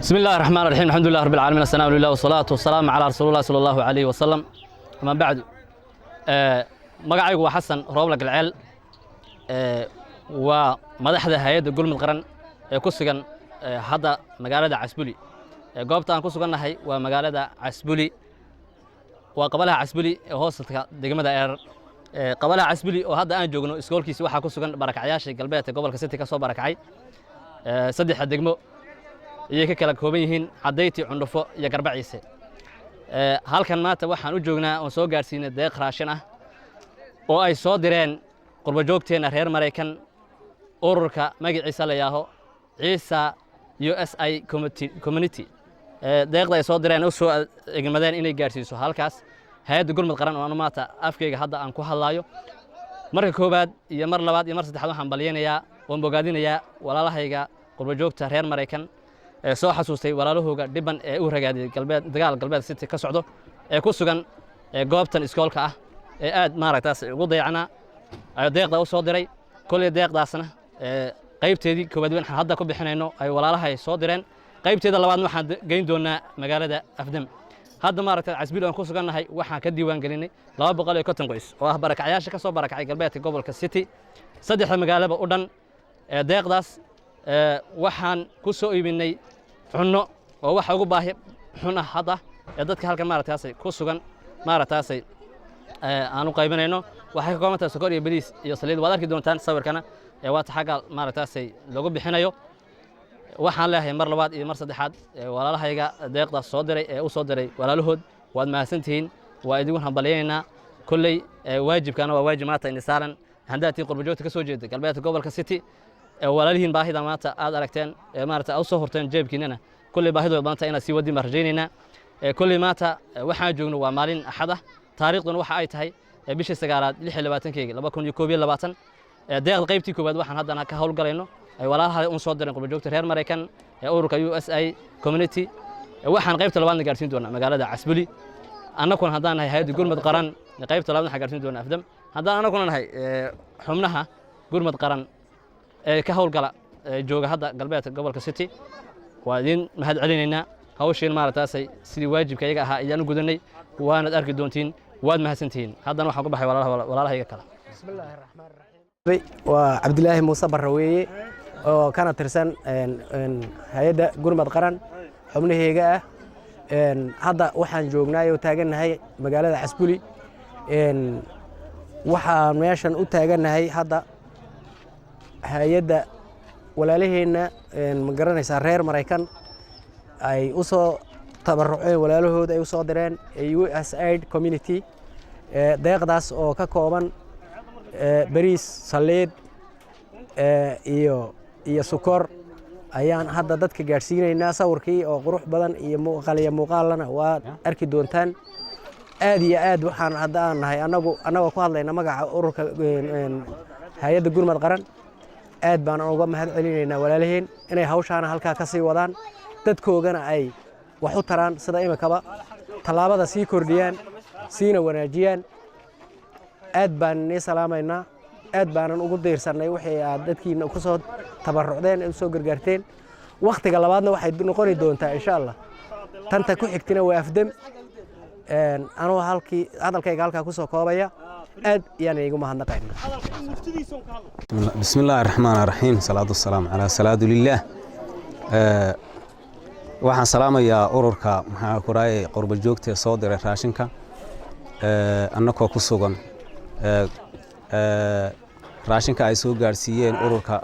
بسم الله الرحمن الرحيم، الحمد لله رب العالمين، السلام لله والصلاة والسلام على رسول الله صلى الله عليه وسلم، أما بعد. Magacaygu waa Xasan Roobla Galceel, waa madaxda hay'adda Gurmud Qaran ee ku sugan hadda magaalada Casbuli. Goobta aan ku sugannahay waa magaalada Casbuli, waa qabalaha Casbuli ee hoosta degmada Erar. Qabalaha Casbuli oo hadda aan joogno iskoolkiisi waxaa ku sugan barakacyaashii galbeedka gobolka City ka soo barakacay. Saddexda degmo ayay ka kala kooban yihiin: Cadayti, Cundhufo iyo Garbaciise. Halkan maanta waxaan u joognaa oon soo gaarsiinay deeq raashin ah oo ay soo direen qurbajoogteenna reer Maraykan, ururka magaciisa la yaaho Ciisa USI Community. Deeqda ay soo direen u soo egmadeen inay gaarsiiso halkaas hay'adda Gurmud Qaran oo anu maanta afkayga hadda aan ku hadlaayo. Marka koowaad iyo mar labaad iyo mar saddexaad waxaan balyanayaa oon bogaadinayaa walaalahayga qurbajoogta reer Maraykan ee soo xasuustay walaalahooga dhiban ee u ragaadiyey galbeed, dagaal galbeed City ka socdo, ee ku sugan ee goobtan iskoolka ah ee aad maaragtaas ugu dayacnaa ay deeqda u soo diray. Kolley deeqdaasna qaybteedii koowaad waxaan hadda ku bixinayno ay walaalahay soo direen. Qaybteeda labaadna waxaan geyn doonaa magaalada Afdam. Hadda maaragta Casbiil aan ku sugannahay waxaan ka diiwaan gelinay 250 qoys oo ah barakacyaasha ka soo barakacay galbeedka gobolka City, saddexda magaalaba u dhan. Deeqdaas waxaan ku soo iibinay cunno oo waxa ugu baahi xun ah hadda ee dadka halkan maaragtaasay ku sugan maaragtaasay aan u qaybinayno. Waxay ka kooban tahay sokor iyo bariis iyo saliid. Waad arki doontaan sawirkana ee waata xagga maaragtaasay lagu bixinayo. Waxaan leeyahay mar labaad iyo mar saddexaad walaalahayga deeqdaas soo diray ee u soo diray walaalahood, waad mahadsantihiin, waa idigu hambalyaynaynaa. Kolley waajibkana waa waajib maanta ini saaran handaatiin qurbajoogta ka soo jeeda galbeedka gobolka City ee walaalihiin baahida maanta aad aragteen ee maarata aad u soo horteen jeebkiinana. Kolley baahidooda maanta inaad sii wadin baan rajaynaynaa. Kolley maanta waxaan joogno waa maalin Axad ah, taariikhduna waxa ay tahay bishii sagaalaad 26-keegi 2021. Deeqda qaybtii koowaad waxaan haddana ka howlgalayno ay walaalaha un soo direen qurbajoogta reer Maraykan ee ururka USI Community. Waxaan qaybta labaadna gaarsiin doonaa magaalada Casbuli. Annakuna haddaan nahay hay'adda Gurmud Qaran, qaybta labaadna waxaan gaarsiin doonaa Afdam. Haddaan annakuna nahay xubnaha Gurmud Qaran ee ka howlgala ee jooga hadda galbeedka gobolka City, waa idiin mahad celinaynaa. Hawshiin maaragtaasay sidii waajibka iyaga ahaa ayaan u gudanay, waanad arki doontiin. Waad mahadsantihiin. Haddana waxaan ku baxay walaalahayga kale. Waa Cabdilaahi Muuse Barre weeye oo kana tirsan hay'adda Gurmad Qaran xubnaheyga ah. Hadda waxaan joognaay oo taagannahay magaalada Casbuli. Waxaan meeshan u taagannahay hadda hay'adda walaalaheenna, ma garanaysaa, reer Maraykan ay u soo tabaruceen walaalahooda ay u soo direen US Aid Community, deeqdaas oo ka kooban bariis, saliid iyo sukor ayaan hadda dadka gaadhsiinaynaa. Sawirkii oo qurux badan iyo muuqaal iyo muuqaalana waad arki doontaan. Aad iyo aad waxaan hadda aan nahay anagu annagoo ku hadlayna magaca ururka hay'adda Gurmad Qaran, aad baan uga mahad celinaynaa walaalaheen inay hawshaana halkaa ka sii wadaan, dadkoogana ay wax u taraan, sida imikaba tallaabada sii kordhiyaan siina wanaajiyaan. Aad baan inii salaamaynaa, aad baanan ugu diirsannay wixii aad dadkiina ku soo tabarucdeen ee u soo gargaarteen. Wakhtiga labaadna waxay noqoni doontaa, insha Allah, tanta ku xigtina waa Afdem. Anuu halkii hadalkayga halkaa ku soo koobaya, aad ayaan iigu mahadnaqayna. بسم الله الرحمن الرحيم، صلاة والسلام على صلاة لله. Waxaan salaamayaa ururka, maxaa kuraayay, qurba joogta ee soo diray raashinka. Annakoo ku sugan raashinka ay soo gaarsiiyeen ururka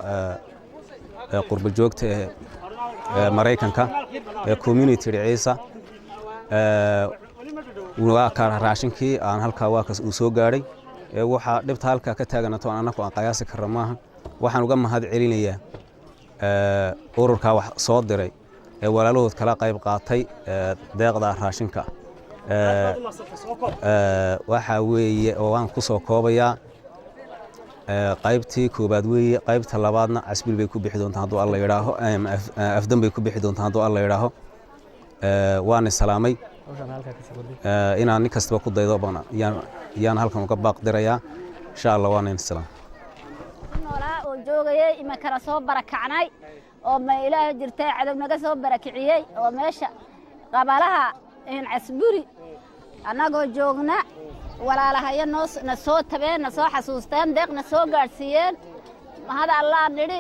qurba joogta ee Maraykanka ee Community Ciisa, waa ka raashinkii aan halkaa waa kas uu soo gaadhay. Waxaa dhibta halkaa ka taaganato annagu aan qiyaasi karra maaha. Waxaan uga mahad celinayaa ururkaa wax soo diray ee walaalahood kala qayb qaatay deeqda raashinka. Waxaa weeye oo waan ku soo koobayaa, qaybtii koobaad weeye. Qaybta labaadna Casbil bay ku bixi doontaa hadduu Alla yidhaaho, Afdan bay ku bixi doontaa hadduu Alla yidhaaho. Waana salaamay. Inaan nin kastaba ku daydo yaan halkan uga baaq dirayaa, insha Allah. Waana salaam. Noolaa oo joogayay iminkana soo barakacnay. Oo ma Ilaahay jirtay cadow naga soo barakiciyey oo meesha qabalaha Casburi annagoo joogna, walaalahayo noo na soo tabeen, na soo xasuusteen, deeqna soo gaadhsiiyeen. Mahad Allah nidhi,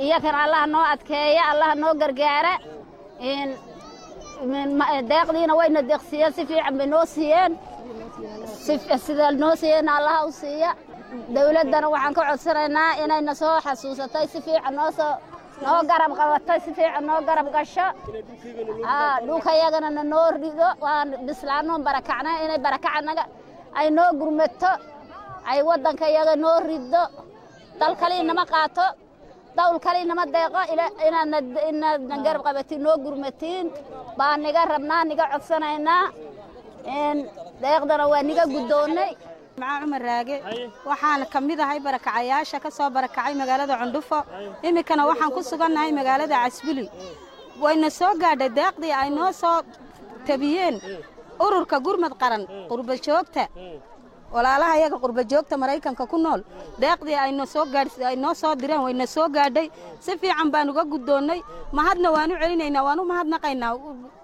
iyakana Allah noo adkeeya, Allah noo gargaara. Deeqdiina wayna deeqsiiyeen, si fiican bay noo siiyeen, sida noo siiyeenna Allaha u siiya. Dowladdana waxaan ka codsanaynaa inayna soo xasuusatay, si fiican noo soo noo garab qabatay, si fiican noo garab gasho, dhulkayagana na noo rido. Waan bislaanoon barakacnay, inay barakacanaga ay noo gurmato, ay waddankayaga noo rido. Dal kale inama qaato, dawl kale inama deeqo. Inaadna garab qabatiin, noo gurmatiin baa niga rabnaa, niga codsanaynaa. Deeqdana waa niga guddoonnay. Macaa Cumar Raage, waxaana ka mid ahay barakacayaasha ka soo barakacay magaalada Cundhufo. Iminkana waxaan ku sugannahay magaalada Casbuli. Wayna soo gaadhay deeqdii ay noo soo tabiyeen ururka Gurmad Qaran, qurbajoogta, walaalaha iyaga qurbajoogta Maraykanka ku nool. Deeqdii ay noo soo direen wayna soo gaadhay, si fiican baan uga guddoonnay. Mahadna waan u celinaynaa, waan u mahadnaqaynaa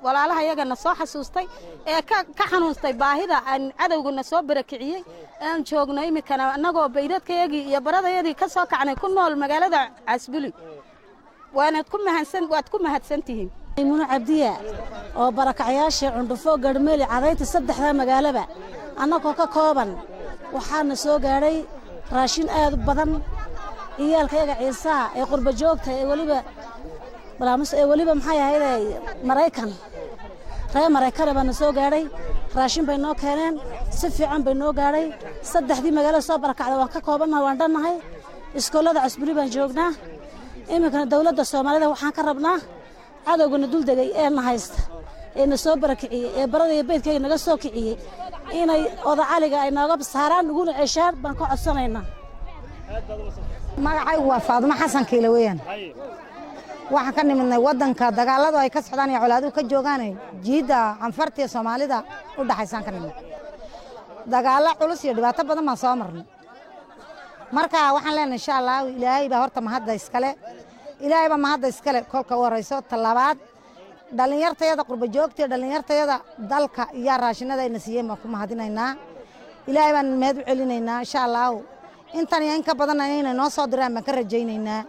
walaalaha iyagana soo xasuustay ee ka xanuunstay baahida aan cadowgana soo barakiciyey. Aan joogno iminkana annagoo baydadkayagii iyo baradayadii ka soo kacnay, ku nool magaalada Casbuli. Waanaad ku mahadsan, waad ku mahadsantihiin. Muno Cabdiya oo barakacyaashii Cundhufo, Garhmeli, Cadaynta, saddexdaa magaalaba annagoo ka kooban, waxaana soo gaadhay raashin aad u badan. Ciyaalkayaga Ciisaha ee qurba joogta ee weliba maxay ahayde Maraykan, reer Maraykana baana soo gaadhay. Raashin bay noo keeneen, si fiican bay noo gaadhay. Saddexdii magaalada soo barakacda waan ka koobannahay, waan dhannahay. Iskoolada Casbuli baan joognaa iminkana. Dowladda Soomaalida waxaan ka rabnaa cadowgana duldegay ee na haysta, ee na soo barakiciyey, ee barada iyo beydkayga naga soo kiciyey, inay odacaliga ay nooga saaraan, naguna ceshaan baan ka codsanaynaa. Magacaygu waa Faadumo Xasan Kiile weeyaan. Waxaan ka nimidnay waddanka dagaaladu ay ka socdaan iyo colaaduhu ka joogaan, jiidda Canfarta iyo Soomaalida u dhaxaysaan ka nimid. Dagaallo culus iyo dhibaato badan baan soo marnay. Marka waxaan leenahay, insha Allah, Ilaahay baa horta mahadda iskale, Ilaahay baa mahadda iskale kolka u horeyso. Talabaad, dhallinyartayada qurba joogta, dhallinyartayada dalka iyo raashinada ayna siiyeen baan ku mahadinaynaa. Ilaahay baan mahad u celinaynaa. Insha Allahu intan iyo in ka badanna inay noo soo diraan baan ka rajaynaynaa.